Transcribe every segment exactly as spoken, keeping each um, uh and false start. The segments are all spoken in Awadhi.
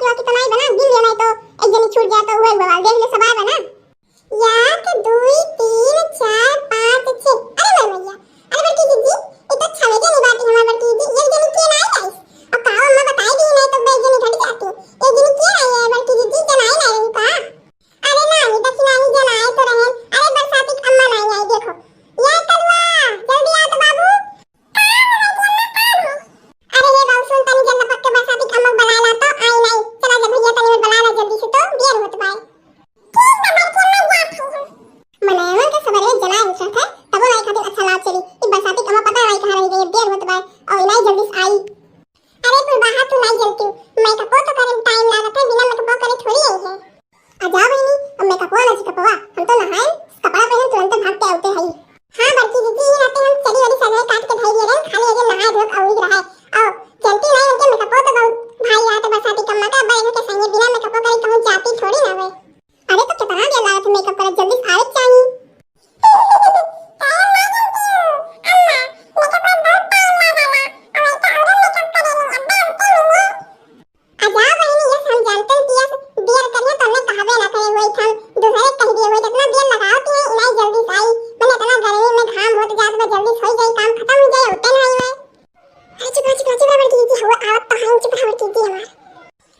तो कितना ही बना, गिन लेना है तो एक जनी छूट जाए तो वही बवाल, देख ले सब आए बना। एक, दुई, तीन, चार, पाँच, छः। अरे मोर मैया, अरे बड़की जीजी, ये तो छवे जनी बाटी हमार बड़की जीजी, एक जनी के लाई लाइस। अब का अम्मा बताई दी नहीं तो एक जनी घट जाती। एक जनी के लाई है बड़की जीजी, जनाई लाई रही का? अरे नानी, दखिनाही जनाए तो रहन। अरे बरसाती के अम्मा नाई आई, देखो। ये कलुआ, जल्दी आ तो बाबू। अरे ये बाबू सुन, तनी जल्दी पक्के बरसाती के अम्मा बुलाए ला तो आई नाई। चला जा भैया, तनी में बुलाए ला जल्दी से, तो देर होत बाय। मनयवन के सबरे जनाए उठत है, तबो नाई खातिर अच्छा लाग चली। ई बरसाती के अम्मा पता नाई कहाँ रही गई, देर होत बाय। और नाई जल्दी से आई। अरे पुरबाहा तू नाई जलती, मेकअपो तो करे में टाइम लागत है, बिना मेकअपो करे थोड़ी आई है। आ जा बहिनी, अब मेकअपवा ना जिकअपवा, हम तो नहाए, कपड़ा पहन तुरंते भाग के आउते हई। हाँ बड़की दीदी, ये रहते हम चली वाली सगरे काट के धई दिए रहे, खाली अगर नहाए धोए के अउरी रहे। और जलती नाई उनके मेकअपो तो बहुत भाई आते बरसाती कम्मा का, अब इनके संगे बिना मेकअपो करे कहूँ जाती थोड़ी ना हुए। अरे तो कितना देर लागत है मेकअप करत, जल्दी से आवे के चाही। आ जा बहिनी, यस हम जानते हैं कि यस देर करिए तो हमने कहबे ना करे, वही हम दूसरे कह दिए, वही इतना देर लगाओ कि इलाई जल्दी से आई, मैंने इतना गर्मी में घाम होत जात बा, जल्दी से हो जाई, काम खत्म हो जाई, होते ना आई। अरे चुप रह, चुप रह, चुप रह बड़की दीदी, हवा आवत तो है, चुप रह बड़की दीदी हमार।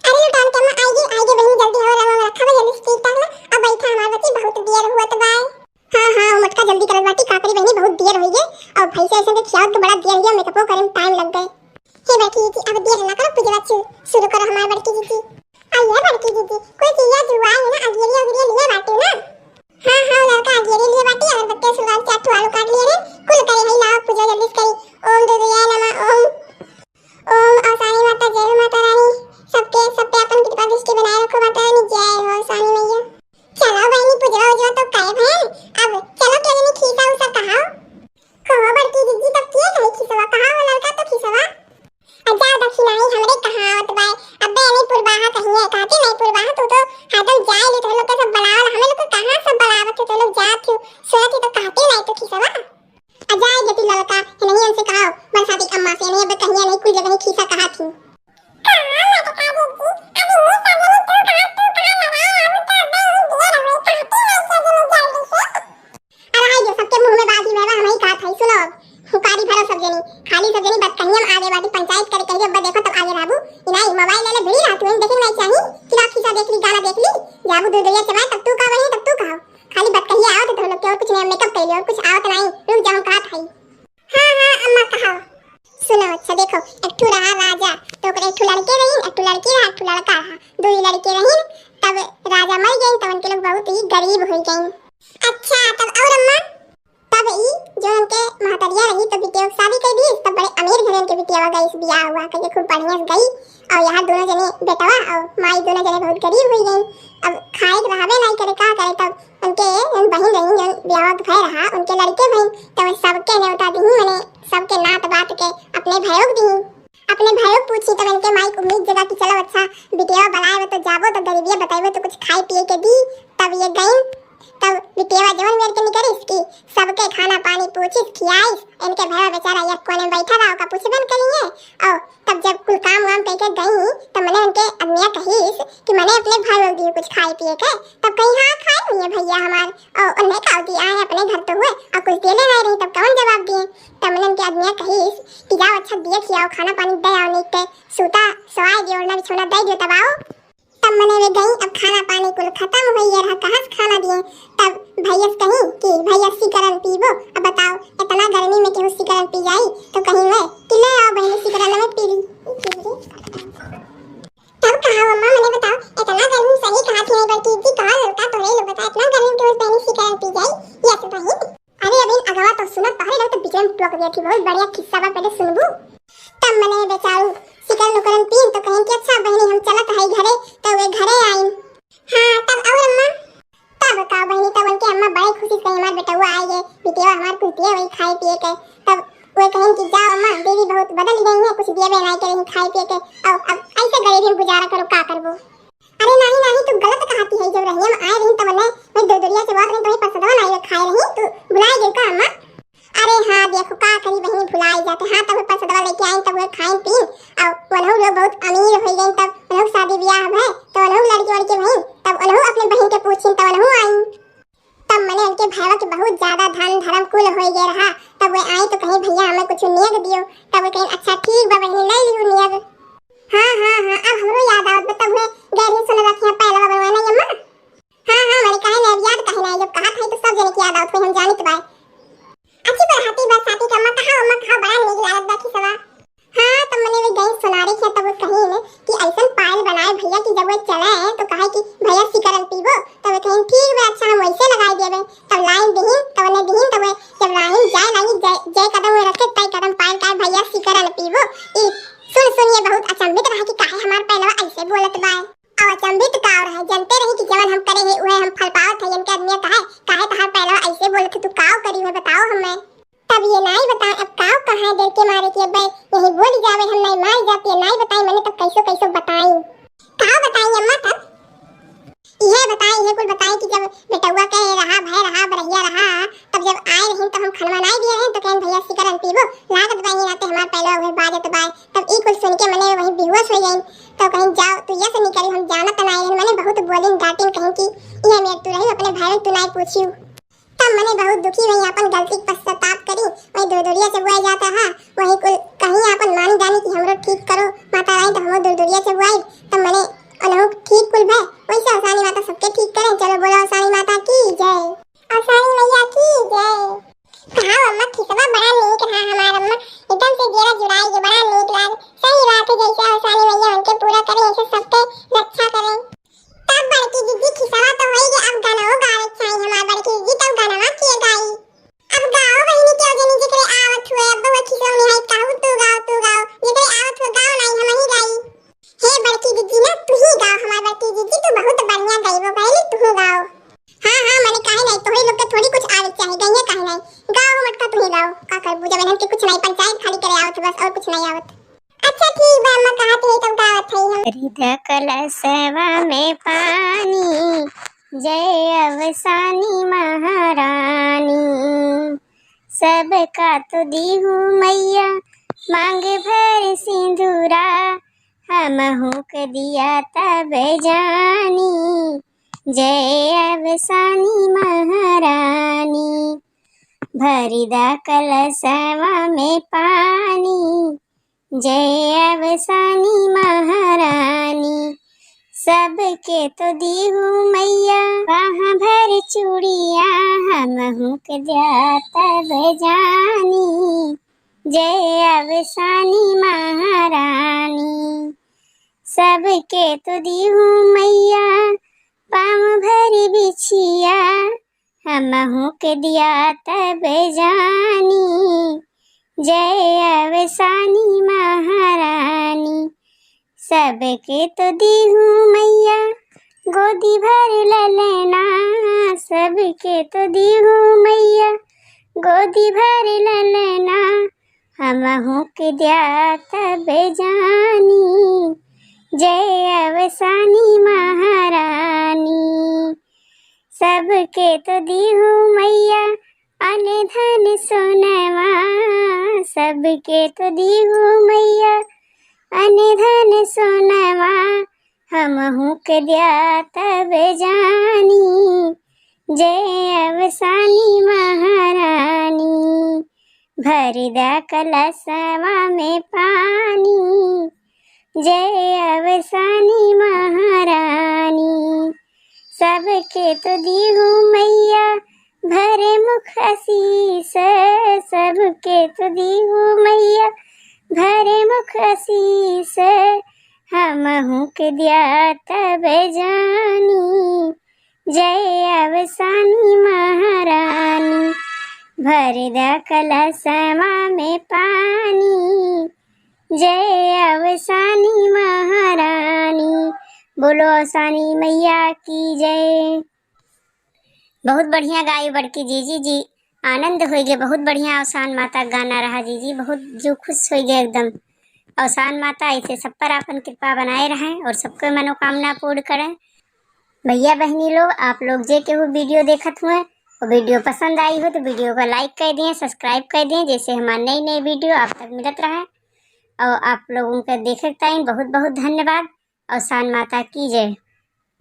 अरे लुटान के अम्मा, आइए, आइए बहिनी, जल्दी हो, रंग रंग रखा बा, जल्दी से ठीक टाक ला, अब बैठा हमार बच्ची, बहुत देर हुआ तो बाय। हाँ, हाँ, मोटका जल्दी करत बाटी, का करी बहिनी, बहुत देर होई गए, और भैंसे ऐसे के खियावत के बड़ा देर हो गया, मेकअपो करे में टाइम लग गए। हे बड़की दीदी, अब देर ना करो, पूजवा शु-, शुरू करो हमार बड़की दीदी। आइए बड़की दीदी, कोई चीज जुआ है ना, अगियरी उगियरी लिए बाटी ना। हाँ, हाँ, लड़का अगियरी लिए बाटी, अगरबत्ती सुलगार चार ठो आलू काट लिए रे, कुल करे है, लाओ पूजा जल्दी से करी। ओम दुर्गाय नमः, ओम ओम अवसानी माता, जय हो माता रानी, सबके, सब पे अपन कृपा दृष्टि बनाए रखो माता रानी, जय हो अवसानी मैया। चलो बहनी, पुजवा उजवा तो करे भैन, अब चलो के जनी खीसा उसा कहाओ। कहो बड़की जीजी, तब के कहे खीसवा, कहाओ लड़का तो खीसवा। आ जा दखिनाही, हमरे कहावत बाय, अबे नहीं पुरबाहा कहिए, कहती नहीं पुरबाहा, तू तो हरदम जाए ले, तो लोग के सब बलावल, हमें लोग के कहाँ सब बलावत थे, तो लोग जात थे, सुनत ही तो कहती नहीं तो खीसवा। आ जाए देती ललका, इन्हीं हमसे कहाओ, बरसाती अम्मा से, इन्हीं अब कहिया नहीं, कुल जगह ही खीसा कहा थी। अब हाय जो सबके मुंह में बाजी में बा, हम ही कहा था, सुनो अब, हुकारी भरो सब जनी, खाली सब जनी बतकहिया में आगे बाटी, पंचायत करे कहिए, अब देखो तब आगे रहबू, इनाई मोबाइल ले ले भिड़ी रहा, तू देखे नहीं चाहिए, कि रात खीसा देख ली, गाना देख ली, जाबू दूर दरिया चबाए, तब तू का बनी, तब तू कहो। खाली बतकही आवत है तो लोग के, और कुछ नहीं, मेकअप कर लियो, और कुछ आवत नहीं। रुक जा, हम कहत हई। हाँ, हाँ, अम्मा कहा। सुनो, अच्छा देखो, एक ठो रहा राजा, तो ओकरे एक ठो लड़के रही, एक ठो लड़की रहा, एक ठो लड़का रहा, दो ही लड़के रही। तब राजा मर गए, तब उनके लोग बहुत ही गरीब हो गए। अच्छा, तब और अम्मा? तब ई जो उनके महतरिया रही, तो बिटिया के शादी कर दी, तब बड़े अमीर घर के बिटिया गई, बियाह हुआ करके खूब बढ़िया से गई। और यहाँ दोनों जने बेटवा और माई दोनों जने बहुत गरीब हो गई। अब खाए के रहबे नहीं करे, का करे, तब उनके जौन बहिन रही, जौन बियाह के भय रहा, उनके लड़के बहिन, तब सबके नेवता दीही, मने सबके नात बात के अपने भयो के दीही। अपने भयो के पूछी, तब उनके माई के उम्मीद जगा कि चलो अच्छा, बिटिया बुलाए तो जाबो, तो गरीबिया बताइबो, तो कुछ खाए पिए के दी। तब ये गई, तब बिटिया जौन मेर के निकरिस कि सबके खाना पानी पूछिस, खियाइस, इनके भयो बेचारा एक कोने में बैठा रहा, ओका पूछबे न करिए। और तब जब कुल काम वाम करके गई, तब मने उनके अदमिया कहिस कि मने अपने भाई लोग दिए कुछ खाए पिए के। तब कही, "हाँ, खाए हुई है भैया हमार।" और उन्हें का दिया है, अपने घर तो हुए, और कुछ देले नहीं रही, तब कौन जवाब दिए? तब मने उनके अदमिया कहिस कि, "जाओ, अच्छा दिए खियाओ, खाना पानी दे आओ, नहीं ते सूता, सोआए दियो, ओढ़ना बिछौना दे दियो, तब आओ।" तब मने वे गई, अब खाना पानी कुल खत्म हुई, ये रहा कहाँ से खाना दिए। तब भैया से कही कि, "भैया, सिकरन पीबो?" अब बताओ, इतना गर्मी में केहू सिकरन पी जाई, तो कही वे कि, "ले आओ बहनी, सिकरन में पी ली।" तब कहा, "अम्मा, मने बताओ, इतना गर्मी में सही कहा थी, नहीं बल्कि जी कहा लड़का तो नहीं लोग, बता, इतना गर्मी में केहू बहनी सिकरन पी जाई?" यस बहन। अरे अबहिन अगवा तो सुनत, तोहरे लोग तो बिचरन टोक दिया थी, बहुत बढ़िया किस्सा बा, पहले सुनबू। तब मने बेचारू सिकरन उकरन पीन तो कहें कि, "अच्छा बहनी, हम चलत हई घरे," तो वे घरे आइन। हाँ, तब और अम्मा? तब का बहनी, तब उनके अम्मा बड़े खुशी से कहीं, "हमार बेटवा आए गए, बिटिया हमार कुछ दिए वही खाए पिए के।" तब वे कहें कि, "जाओ अम्मा, देवी बहुत बदल गई है, कुछ दिए बे नहीं के रही खाए पिए के, और अब ऐसे गरीबी में गुजारा करो, का करबो?" अरे नाही, नाही, तू गलत कहती है। जब रहिया में आए रही तब ने मैं दो दरिया से बात रही, तुम्हें परसदवा नाही खाए रही, तू भुलाए गई का अम्मा? अरे हाँ, देखो का करी बहनी, भुलाए जाते। हाँ, तब परसदवा लेके आए, तब वे खाइन पीन, और वनहु लोग बहुत अमीर हो गए, तब लोग शादी ब्याह भय, तो उनहु लड़के वड़के भई, तब उनहु अपने बहिन के पूछिन, तब उनहु आई। तब मने उनके भयवा के बहुत ज्यादा धन धर्म कुल होइ गए रहा। तब वे आई तो कहीं, "भैया, हमें कुछ नेग दियो।" तब वे कहीं, "अच्छा ठीक बा बहिनी, ले लियो नेग।" हाँ, हाँ, हाँ, अब हमरो याद आवत बा, तब वे गए रही सोनवा के यहाँ पैलवा बनवाए ना अम्मा। हाँ, हाँ, मने काहे ना, अब याद काहे ना, जब कहत है तो सब जने के याद आवत होई, हम जानित बाय। अच्छी बरहाती बरसाती के अम्मा कहा, अम्मा कहा, बड़ा नीक लागत बा खिसवा। हाँ, तब मने वे गई सोनारे के, तब वे कहीं ने कि ऐसन पायल बनाए भैया कि जब वे चले तो कहे कि, "भैया, सिकरन पीबो?" तब वे कहीं, "ठीक बा, अच्छा, हम वैसे लगाई देबे।" तब लाइन दिहिन, तब उन्हें दिहिन, तब वे जब लाइन जाए लागी, जय, जय कदम में रखे, तय कदम पायल का, "भैया, सिकरन पीबो?" ई सुन सुन ये बहुत अचंभित रहा कि काहे हमार पैलवा ऐसे बोलत बा। अब अचंभित का रहे, जनते रही कि जवन हम करे है, उहे हम फल पावत है, इनके आदमी कहे, "काहे तहार पैलवा ऐसे बोलत है, तू काव करी है, बताओ हमें।" तब ये नाई बताए, अब काव कहाँ डर के मारे कि अब यही बोली जावे, हम नाई मार जाती है, नाई बताई मने तब कैसो कैसो बताई। काव बताई अम्मा तब? इहे बताई, इहे कुल बताई कि जब बेटउआ के रहा, भय रहा, बरहिया रहा, तब जब आए रही तो हम खनवा नाई दिए रही तो कहें, "भैया सिकरन पीबो?" लागत बा यही नाते हमार पैलवा उहे बाजत बा। तब ई कुल सुन के मने वही बेहोश हो गई। तो कहें, "जाओ, तू ये से निकली, हम जानत नाई रही।" मने बहुत बोलिन डांटिन, कहें कि इहे मेर तू रही, अपने भाई तू नाई पूछियो। तब मने बहुत दुखी हुई, अपन गलती के पश्चाताप करी। वही दुरदुरिया चबुआई जात रहा, वही कुल कहीं अपन मानी जानी कि हमरो ठीक करो माता रानी, तो हमरो दुरदुरिया चबुआई। तब मने उनहु ठीक कुल भय, वैसे अवसानी माता सबके ठीक करे। चलो बोलो अवसानी माता की जय, अवसानी मैया की जय। कहा अम्मा, खिसवा बड़ा नीक रहा हमार अम्मा, एकदम से जेरा जुड़ाई के बड़ा नीक लाग। सही बात है, जैसे अवसानी मैया उनके पूरा करे, ऐसे सबके रक्षा करे। तब बड़की दीदी खिसवा तो होई गए, अब गाना वो गावे के चाही हमार बड़की दीदी, तब गाना के गाई। अब गाओ बहिनी, केहू जनी जेकरे आवत हुए, अब बहुत खिसवा में है, कहू तू गाओ, तू गाओ, जेकरे आवत हुए गाओ, नाई हम ही गाई। हे बड़की दीदी ना, तू ही गाओ, हमार बड़की दीदी, तू बहुत बढ़िया गाइबो, पहले तू ही गाओ। हाँ, हाँ, मने काहे नाई, तोहरे लोग के थोड़ी कुछ आवे के चाही, गइए काहे नाई, गाओ मटका, तू ही गाओ, का करबू, जब इन्हन के कुछ नाई, पंचायत खाली करे आवत है बस, और कुछ नाई आवत। अच्छा ठीक बा अम्मा, कहत है तब गावत है हम। भरि द कलशवा में पानी, जय अवसानी महारानी। सबका तो दीहू मैया, मांग भर सिंदूरा, हमहू के दिया तब जानी, जय अवसानी महारानी। भरि द कलशवा में पानी, जय अवसानी महारानी। सबके तो दीहू मैया, बाह भर चूड़िया, हमहू के द्या तब जानी, जय अवसानी महारानी। सबके तो दीहू मैया, पाँव भर बिछिया, हमहू के द्या तब जानी, जय अवसानी महारानी। सबके तो दीहू मैया, गोदी भर ललना, सबके तो दीहू मैया, गोदी भर ललना, हमहू के द्या तब जानी, जय अवसानी महारानी। सबके तो दीहू मैया, अन धन सोनवा, सबके तो दीहू मैया, अन धन सोनवा, हमहू के द्या तब जानी, जय अवसानी महारानी। भरि द कलशवा में पानी, जय अवसानी महारानी। सबके तो दीहू मैया, भरे मुख आशीष, सबके तो दीहू मैया, भरे मुख आशीष, हमहू के द्या तब जानी, जय अवसानी महारानी। भरि द कलशवा में पानी, जय अवसानी महारानी। बोलो अवसानी मैया की जय। बहुत बढ़िया गाई बड़की जीजी जी, आनंद होइ गए। बहुत बढ़िया अवसान माता गाना रहा जीजी, बहुत जो खुश होइ गए एकदम। अवसान माता ऐसे सब पर आपन कृपा बनाए रहें और सबके मनोकामना पूर्ण करें। भैया बहिनी लोग, आप लोग जे केहू वीडियो देखत हुए, वो वीडियो पसंद आई हो तो वीडियो को like कर दें, subscribe कर दें, जैसे हमारे नई नई वीडियो आप तक मिलत रहे। और आप लोगों के देखे के टाइम बहुत बहुत धन्यवाद। अवसान माता की जय।